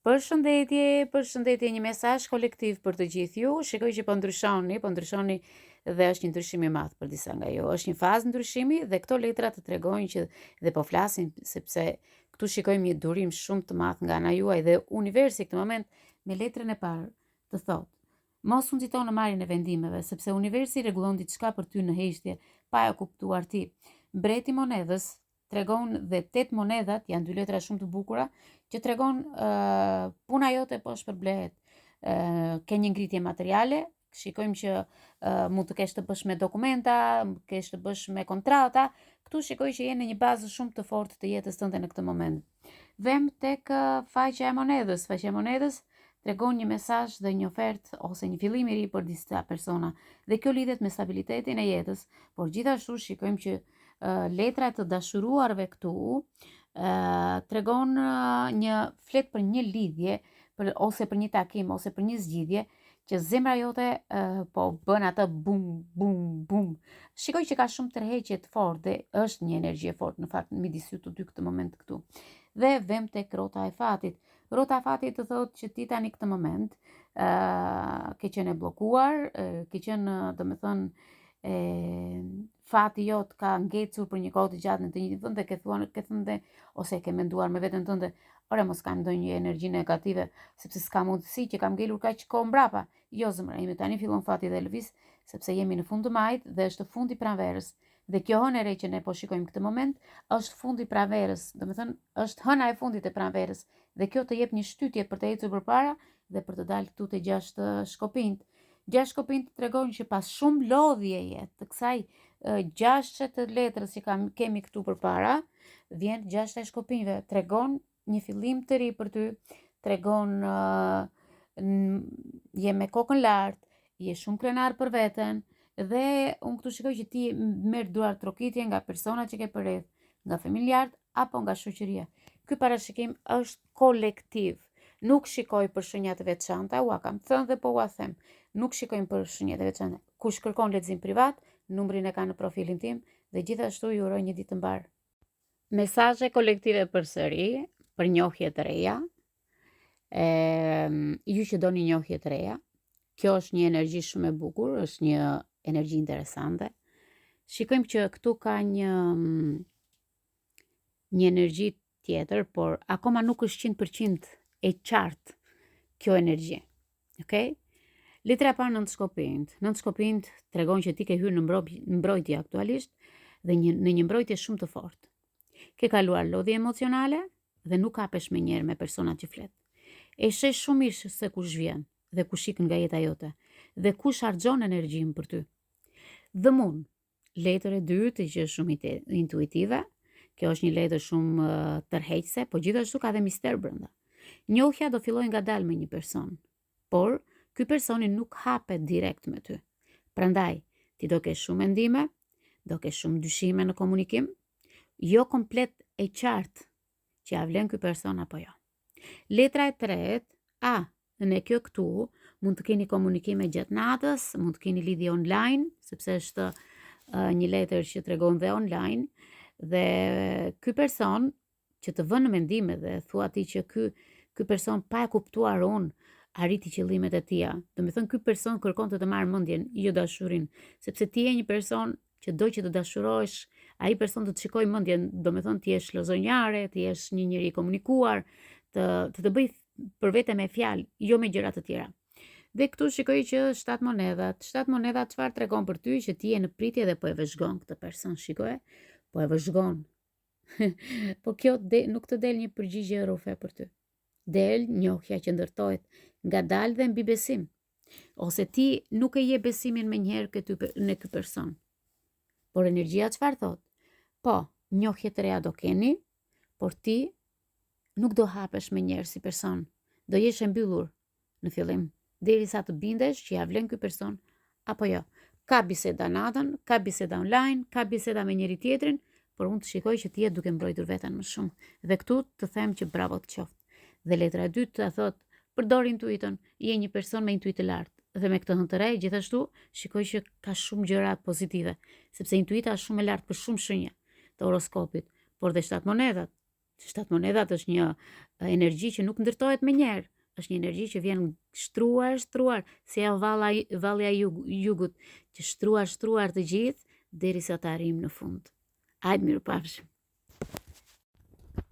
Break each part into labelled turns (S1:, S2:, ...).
S1: Përshëndetje, përshëndetje, një mesazh kolektiv për të gjithë ju. Shikoj që po ndryshoni, po ndryshoni dhe është një ndryshim i madh për disa nga ju. Është një fazë ndryshimi dhe këto letra të tregojnë që dhe po flasin sepse këtu shikojmë një durim shumë të madh nga ana juaj dhe universi këtë moment me letrën e parë të thotë Mos u nxito në marrjen e vendimeve, sepse universi rregullon diçka për ty në heshtje, pa e kuptuar ti. Mbreti i monedhës tregon dhe tetë monedhat janë dy letra shumë të bukura që tregon uh, puna jote po shpërblehet. Uh, ke një ngritje materiale, shikojmë që uh, mund të kesh të bësh me dokumenta, mund të kesh të bësh me kontrata. Këtu shikoj që je në një bazë shumë të fortë të jetës tënde në këtë moment. Vem tek faqja e monedhës. Faqja e monedhës tregon një mesazh dhe një ofertë ose një fillim i ri për disa persona. Dhe kjo lidhet me stabilitetin e jetës, por gjithashtu shikojmë që letra e të dashuruarve këtu tregon një flet për një lidhje për ose për një takim ose për një zgjidhje që zemra jote po bën atë bum bum bum. Shikoj që ka shumë tërheqje të fortë dhe është një energji e fortë në fakt midis ju të dy këtë moment këtu. Dhe vem tek rrota e fatit. Rrota e fatit të thotë që ti tani këtë moment ë uh, ke qenë e bllokuar, uh, ke qenë, domethënë, e fati jot ka ngecur për një kohë të gjatë në të njëjtin vend dhe ke thuar, ke thënë dhe ose ke menduar me veten tënde, ore mos kam ndonjë energji negative, sepse s'ka mundësi që kam ngelur kaq kohë mbrapa. Jo zemra ime, tani fillon fati dhe lëviz, sepse jemi në fund të majit dhe është fundi i pranverës. Dhe kjo hënë e re që ne po shikojmë këtë moment është fundi i pranverës, domethënë është hëna e fundit e pranverës dhe kjo të jep një shtytje për të ecur përpara dhe për të dalë këtu te gjashtë shkopinjtë. Gjashtë shkopinjtë tregojnë që pas shumë lodhjeje të kësaj gjashtë të letrës që kam, kemi këtu përpara, vjen gjashta e shkopinjve, tregon një fillim të ri për ty, tregon uh, je me kokën lart, je shumë krenar për veten dhe unë këtu shikoj që ti merr duartrokitje nga personat që ke përreth, nga familjarët apo nga shoqëria. Ky parashikim është kolektiv. Nuk shikoj për shenja të veçanta, ua kam thënë dhe po ua them. Nuk shikojmë për shenja të veçanta. Kush kërkon lexim privat, numrin e ka në profilin tim dhe gjithashtu ju uroj një ditë të mbarë. Mesazhe kolektive përsëri për njohje të reja. E, ju që doni njohje të reja, kjo është një energji shumë e bukur, është një energji interesante. Shikojmë që këtu ka një një energji tjetër, por akoma nuk është 100% e qartë kjo energji. Okej? Okay? Letra e parë nëntë shkopinjtë. Nëntë shkopinjtë tregon që ti ke hyrë në mbrojtje aktualisht dhe një, në një mbrojtje shumë të fortë. Ke kaluar lodhje emocionale dhe nuk hapesh menjëherë me personat që flet. E sheh shumë mirë se kush vjen dhe kush ikën nga jeta jote dhe kush harxhon energjinë për ty. The Moon, Letër e dytë që është shumë intuitive, kjo është një letër shumë tërheqëse, po gjithashtu ka dhe mister brenda. Njohja do fillojë ngadalë me një person, por ky personi nuk hapet direkt me ty. Prandaj, ti do kesh shumë mendime, do kesh shumë dyshime në komunikim, jo komplet e qartë që ia vlen ky person apo jo. Letra e tretë, a, Në kjo këtu mund të keni komunikime gjatë natës, mund të keni lidhje online, sepse është uh, një letër që tregon dhe online dhe ky person që të vë në mendime dhe thua ti që ky ky person pa e kuptuar unë arriti qëllimet e tija. Domethënë ky person kërkon të të marrë mendjen, jo dashurinë, sepse ti je një person që do që të dashurohesh, ai person të të shikojë mendjen, domethënë ti je lozonjare, ti je një njeri i komunikuar, të të, të bëj për vete me fjalë, jo me gjëra të tjera. Dhe këtu shikoj që shtatë monedhat, shtatë monedhat çfarë tregon për ty që ti je në pritje dhe po e vëzhgon këtë person, shikoje, po e vëzhgon. po kjo de, nuk të del një përgjigje rrufe për ty. Del njohja që ndërtohet ngadalë dhe mbi besim. Ose ti nuk e jep besimin menjëherë këty në ky person. Por energjia çfarë thotë? Po, njohje të reja do keni, por ti nuk do hapesh menjëherë si person. Do jesh e mbyllur në fillim, derisa të bindesh që ia vlen ky person apo jo. Ka biseda natën, ka biseda online, ka biseda me njëri tjetrin, por unë të shikoj që ti je duke mbrojtur veten më shumë. Dhe këtu të them që bravo të qoftë. Dhe letra e dytë të thotë, përdor intuitën, je një person me intuitë të lartë. Dhe me këtë hënë të re, gjithashtu, shikoj që ka shumë gjëra pozitive, sepse intuita është shumë e lartë për shumë shenja të horoskopit, por dhe shtatë monedhat. Shtatë monedhat është një energji që nuk ndërtohet menjëherë. Është një energji që vjen shtruar, shtruar, si ajo vala, valja jug, jugut, që shtruar, shtruar të gjithë, derisa të arrijmë në fund. Hajde, mirupafshim.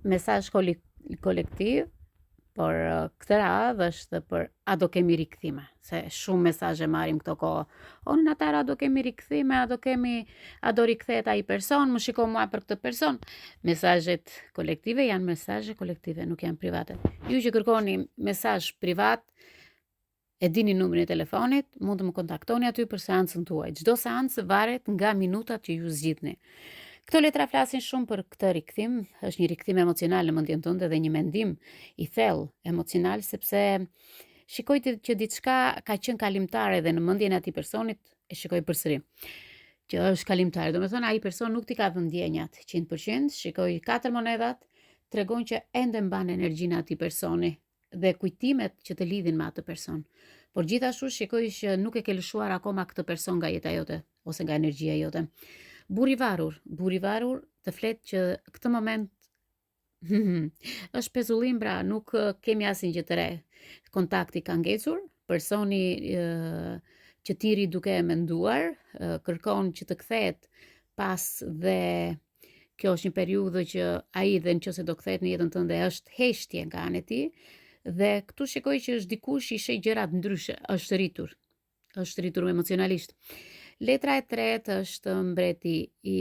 S1: Mesazh kolektiv, por uh, këtë radhë është për a do kemi rikthime, se shumë mesazhe marrim këto kohë. O Natara, a do kemi rikthime, a do kemi, a do rikthehet ai person, më shiko mua për këtë person. Mesazhet kolektive janë mesazhe kolektive, nuk janë private. Ju që kërkoni mesazh privat, e dini numrin e telefonit, mund të më kontaktoni aty për seancën tuaj. Çdo seancë varet nga minutat që ju zgjidhni. Këto letra flasin shumë për këtë rikthim, është një rikthim emocional në mendjen tënde dhe një mendim i thellë emocional sepse shikoj të, që diçka ka qenë kalimtare dhe në mendjen e atij personit e shikoj përsëri që është kalimtare. Domethënë ai person nuk t'i ka dhënë ndjenjat 100%, shikoj katër monedhat, tregon që ende mban energjinë e atij personi dhe kujtimet që të lidhin me atë person. Por gjithashtu shikoj që nuk e ke lëshuar akoma këtë person nga jeta jote ose nga energjia jote. Burri i varur, burri i varur të flet që këtë moment është pezullim pra, nuk kemi asnjë gjë të re. Kontakti ka ngecur, personi që ti rri duke e menduar, kërkon që të kthehet pas dhe Kjo është një periudhë që ai dhe në qoftë se do kthehet në jetën tënde është heshtje nga ana e tij dhe këtu shikoj që është dikush i sheh gjërat ndryshe, është rritur, është rritur emocionalisht. Letra e tretë është mbreti i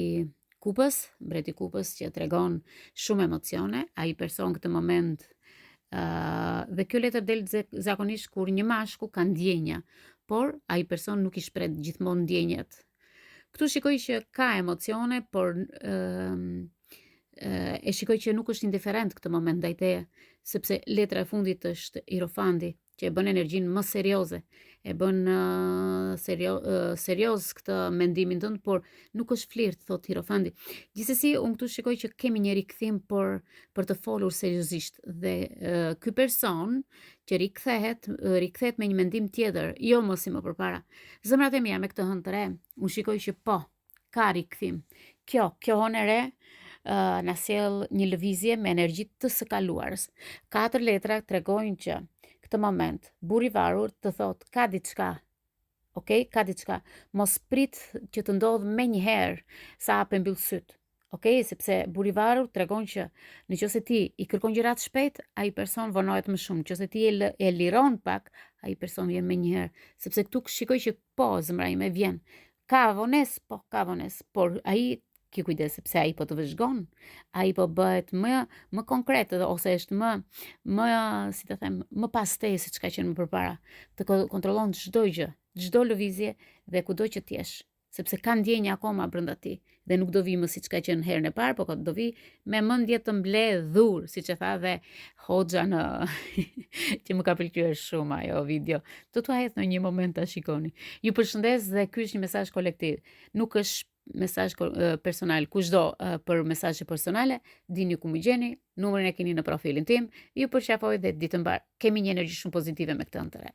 S1: kupës, mbreti i kupës që tregon shumë emocione, ai person këtë moment uh, dhe kjo letër del zakonisht kur një mashkull ka ndjenja, por ai person nuk i shpreh gjithmonë ndjenjat Këtu shikoj që ka emocione, por e shikoj që nuk është indiferent këtë moment ndaj teje, sepse letra e fundit është hierofandi, që e bën energjinë më serioze, e bën uh, serio, uh, serioz këtë mendimin tënd, por nuk është flirt, thotë hierofandi. Gjithsesi, unë këtu shikoj që kemi një rikthim por për të folur seriozisht dhe uh, ky person që rikthehet, rikthehet me një mendim tjetër, jo më si më përpara. Zemrat e mia me këtë hënë të re, unë shikoj që po, ka rikthim. Kjo, kjo hënë e re, uh, na sjell një lëvizje me energji të së kaluarës. Katër letra tregojnë që këtë moment, burri i varur të thotë ka diçka Ok, ka diçka. Mos prit që të ndodhë menjëherë sa hap e mbyll sytë. Ok, sepse burri i varur tregon që në qoftë se ti i kërkon gjërat shpejt, ai person vonohet më shumë. Në qoftë se ti e, lë, e liron pak, ai person vjen menjëherë. Sepse këtu shikoj që po, zemra ime vjen. Ka vonesë, po, ka vonesë, por ai ki kujdes sepse ai po të vëzhgon, ai po bëhet më më konkret dhe ose është më më si të them, më pas teje se ç'ka qenë më përpara. Të kontrollon çdo gjë, çdo lëvizje dhe kudo që të jesh, sepse ka ndjenja akoma brenda tij dhe nuk do vijë më siç ka qenë herën e parë, por do vijë me mendje të mbledhur, siç e tha dhe hoxha në që më ka pëlqyer shumë ajo video. Do t'ua hedh në një moment ta shikoni. Ju përshëndes dhe ky është një mesazh kolektiv. Nuk është mesazh personal, kushdo për mesazhe personale, dini ku më gjeni, numrin e keni në profilin tim. Ju përqafoj dhe ditë të mbarë. Kemi një energji shumë pozitive me këtë hënë të re.